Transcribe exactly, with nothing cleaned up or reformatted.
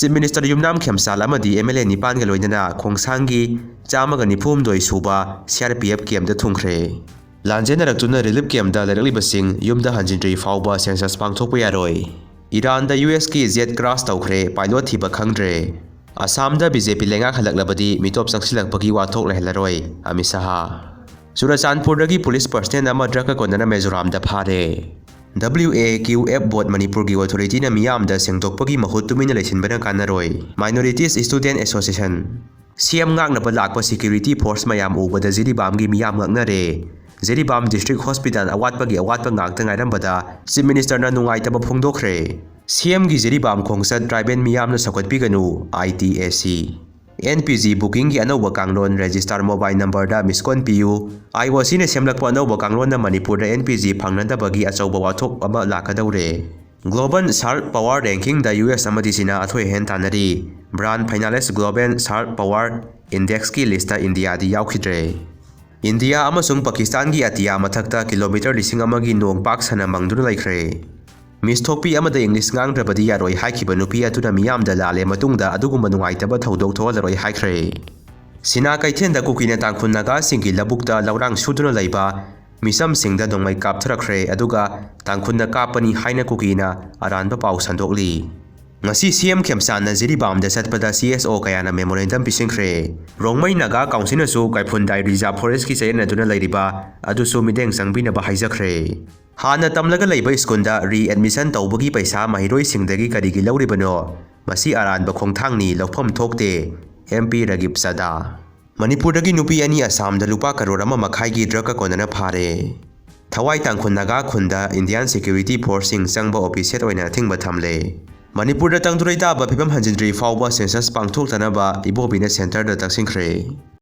Chief Minister ꯌꯨꯝꯅꯥꯝ ꯈꯦꯝꯆꯥꯟ ꯑꯃꯗꯤ M L A ꯅꯤꯄꯥꯟꯒ ꯂꯣꯏꯅꯅ ꯈꯣꯡꯁꯥꯡꯒꯤ ꯆꯥꯝꯃꯒ ꯅꯤꯐꯨ ꯍꯨꯝꯗꯣꯏ ꯁꯨꯕ C R P F campꯇ ꯊꯨꯡꯈ꯭ꯔꯦ꯫ ꯂꯥꯟꯖꯦꯟꯅꯔꯛꯇꯨꯅ relief campꯇ ꯂꯩꯔꯛꯂꯤꯕꯁꯤꯡ ꯌꯨꯝꯗ ꯍꯟꯖꯤꯟꯗ꯭ꯔꯤ ꯐꯥꯎꯕ census ꯄꯥꯡꯊꯣꯛꯄ ꯌꯥꯔꯣꯏ꯫ ꯏꯔꯥꯟꯗ U S ꯀꯤ jet crash ꯇꯧꯈ꯭ꯔꯦ, pilot ꯊꯤꯕ ꯈꯪꯗ꯭ꯔꯦ꯫ ꯑꯁꯥꯝꯗ B J P ꯂꯩꯉꯥꯛ ꯍꯜꯂꯛꯂꯕꯗꯤ ꯃꯤꯇꯣꯞ ꯆꯪꯁꯤꯜꯂꯛꯄꯒꯤ ꯋꯥꯊꯣꯛ ꯂꯩꯍꯜꯂꯔꯣꯏ, ꯑꯃꯤꯠ ꯁꯍꯥ꯫ ꯆꯨꯔꯆꯥꯟꯄꯨꯔꯗꯒꯤ police personnel ꯑꯃ drugꯀ ꯀꯣꯟꯅꯅ ꯃꯤꯖꯣꯔꯥꯝꯗ ꯐꯥꯔꯦ꯫ W A Q F vote ꯃꯅꯤꯄꯨꯔꯒꯤ authorityꯅ ꯃꯤꯌꯥꯝꯗ ꯁꯦꯡꯗꯣꯛꯄꯒꯤ ꯃꯍꯨꯠ ꯇꯨꯃꯤꯟꯅ ꯂꯩꯁꯤꯟꯕꯅ ꯀꯥꯟꯅꯔꯣꯏ꯫ Minorities Student Association꯫ C M ꯉꯥꯛꯅꯕ ꯂꯥꯛꯄ security force ꯃꯌꯥꯝ ꯎꯕꯗ ꯖꯤꯔꯤꯕꯥꯝꯒꯤ ꯃꯤꯌꯥꯝ ꯉꯛꯅꯔꯦ꯫ ꯖꯤꯔꯤꯕꯥꯝ district hospital ꯑꯋꯥꯠꯄꯒꯤ ꯑꯋꯥꯠꯄ ꯉꯥꯛꯇ ꯉꯥꯏꯔꯝꯕꯗ Chief Ministerꯅ ꯅꯨꯡꯉꯥꯏꯇꯕ ꯐꯣꯡꯗꯣꯛꯈ꯭ꯔꯦ꯫ C Mꯒꯤ ꯖꯤꯔꯤꯕꯥꯝ ꯈꯣꯡꯆꯠ tribal ꯃꯤꯌꯥꯝꯅ ꯁꯧꯒꯠꯄꯤꯒꯅꯨ, I T A C꯫ N P G bookingꯒꯤ ꯑꯅꯧꯕ ꯀꯥꯡꯂꯣꯟ, register mobile numberꯗ miss call ꯄꯤꯌꯨ꯫ I O Cꯅ ꯁꯦꯝꯂꯛꯄ ꯑꯅꯧꯕ ꯀꯥꯡꯂꯣꯟꯅ ꯃꯅꯤꯄꯨꯔꯗ N P G ꯐꯪꯅꯗꯕꯒꯤ ꯑꯆꯧꯕ ꯋꯥꯊꯣꯛ ꯑꯃ ꯂꯥꯛꯀꯗꯧꯔꯦ꯫ Global Shark Power rankingꯗ U S ꯑꯃꯗꯤ ꯆꯤꯅꯥ ꯑꯊꯣꯏ ꯑꯍꯦꯟ ꯇꯥꯟꯅꯔꯤ꯫ Brand Finalist Global Shark Power Indexꯀꯤ listꯇ ꯏꯟꯗꯤꯌꯥꯗꯤ ꯌꯥꯎꯈꯤꯗ꯭ꯔꯦ꯫ ꯏꯟꯗꯤꯌꯥ ꯑꯃꯁꯨꯡ ꯄꯥꯀꯤꯁꯇꯥꯟꯒꯤ ꯑꯇꯤꯌꯥ ꯃꯊꯛꯇ kilometre ꯂꯤꯁꯤꯡ ꯑꯃꯒꯤ ꯅꯣꯡ ꯄꯥꯛ ꯁꯟꯅ ꯃꯪꯗꯨꯅ ꯂꯩꯈ꯭ꯔꯦ꯫ Miss ꯊꯣꯛꯄꯤ ꯑꯃꯗ English ꯉꯥꯡꯗ꯭ꯔꯕꯗꯤ ꯌꯥꯔꯣꯏ ꯍꯥꯏꯈꯤꯕ ꯅꯨꯄꯤ ꯑꯗꯨꯅ ꯃꯤꯌꯥꯝꯗ ꯂꯥꯜꯂꯦ ꯃꯇꯨꯡꯗ ꯑꯗꯨꯒꯨꯝꯕ ꯅꯨꯡꯉꯥꯏꯇꯕ ꯊꯧꯗꯣꯛ ꯊꯣꯛꯍꯜꯂꯔꯣꯏ ꯍꯥꯏꯈ꯭ꯔꯦ꯫ ꯁꯤꯅꯥ ꯀꯩꯊꯦꯜꯗ ꯀꯨꯀꯤꯅ ꯇꯥꯡꯈꯨꯜ ꯅꯥꯒꯥꯁꯤꯡꯒꯤ ꯂꯧꯕꯨꯛꯇ ꯂꯧꯔꯥꯡ ꯁꯨꯗꯨꯅ ꯂꯩꯕ ꯃꯤꯆꯝꯁꯤꯡꯗ ꯅꯣꯡꯃꯩ ꯀꯥꯞꯊꯔꯛꯈ꯭ꯔꯦ, ꯑꯗꯨꯒ ꯇꯥꯡꯈꯨꯜꯅ ꯀꯥꯞꯄꯅꯤ ꯍꯥꯏꯅ ꯀꯨꯀꯤꯅ ꯑꯔꯥꯟꯕ ꯄꯥꯎ ꯁꯟꯗꯣꯛꯂꯤ꯫ ꯉꯁꯤ C M ꯈꯦꯝꯆꯥꯟꯅ ꯖꯤꯔꯤꯕꯥꯝꯗ ꯆꯠꯄꯗ C S O ꯀꯌꯥꯅ memorandum ꯄꯤꯁꯤꯟꯈ꯭ꯔꯦ꯫ ꯔꯣꯡꯃꯩ ꯅꯥꯒꯥ councilꯅꯁꯨ ꯀꯩꯐꯨꯟꯗꯥꯏ reserve forestꯀꯤ ꯆꯌꯦꯠꯅꯗꯨꯅ ꯂꯩꯔꯤꯕ ꯑꯗꯨꯁꯨ ꯃꯤꯠꯌꯦꯡ ꯆꯪꯕꯤꯅꯕ ꯍꯥꯏꯖꯈ꯭ꯔꯦ꯫ ꯍꯥꯟꯅ ꯇꯝꯂꯒ ꯂꯩꯕ ꯁ꯭ꯀꯨꯜꯗ readmission ꯇꯧꯕꯒꯤ ꯄꯩꯁꯥ ꯃꯍꯩꯔꯣꯏꯁꯤꯡꯗꯒꯤ ꯀꯔꯤꯒꯤ ꯂꯧꯔꯤꯕꯅꯣ? ꯃꯁꯤ ꯑꯔꯥꯟꯕ ꯈꯣꯡꯊꯥꯡꯅꯤ, ꯂꯧꯐꯝ ꯊꯣꯛꯇꯦ꯫ M P ꯔꯥꯒꯤꯕ ꯆꯥꯗꯥ꯫ ꯃꯅꯤꯄꯨꯔꯗꯒꯤ ꯅꯨꯄꯤ ꯑꯅꯤ ꯑꯁꯥꯝꯗ ꯂꯨꯄꯥ ꯀꯔꯣꯔ ꯑꯃ ꯃꯈꯥꯏꯒꯤ drugꯀ ꯀꯣꯟꯅꯅ ꯐꯥꯔꯦ꯫ ꯊꯋꯥꯏ ꯇꯥꯡꯈꯨꯜ ꯅꯥꯒꯥ ꯈꯨꯟꯗ Indian security forceꯁꯤꯡ ꯆꯪꯕ officeꯁꯦꯠ ꯑꯣꯏꯅ ꯑꯊꯤꯡꯕ ꯊꯝꯂꯦ꯫ ꯃꯅꯤꯄꯨꯔꯗ ꯇꯪꯗꯨ ꯂꯩꯇꯥꯕ ꯐꯤꯕꯝ ꯍꯟꯖꯤꯟꯗ꯭ꯔꯤ ꯐꯥꯎꯕ census ꯄꯥꯡꯊꯣꯛꯇꯅꯕ ꯏꯕꯣꯕꯤꯅ centreꯗ ꯇꯛꯁꯤꯟꯈ꯭ꯔꯦ꯫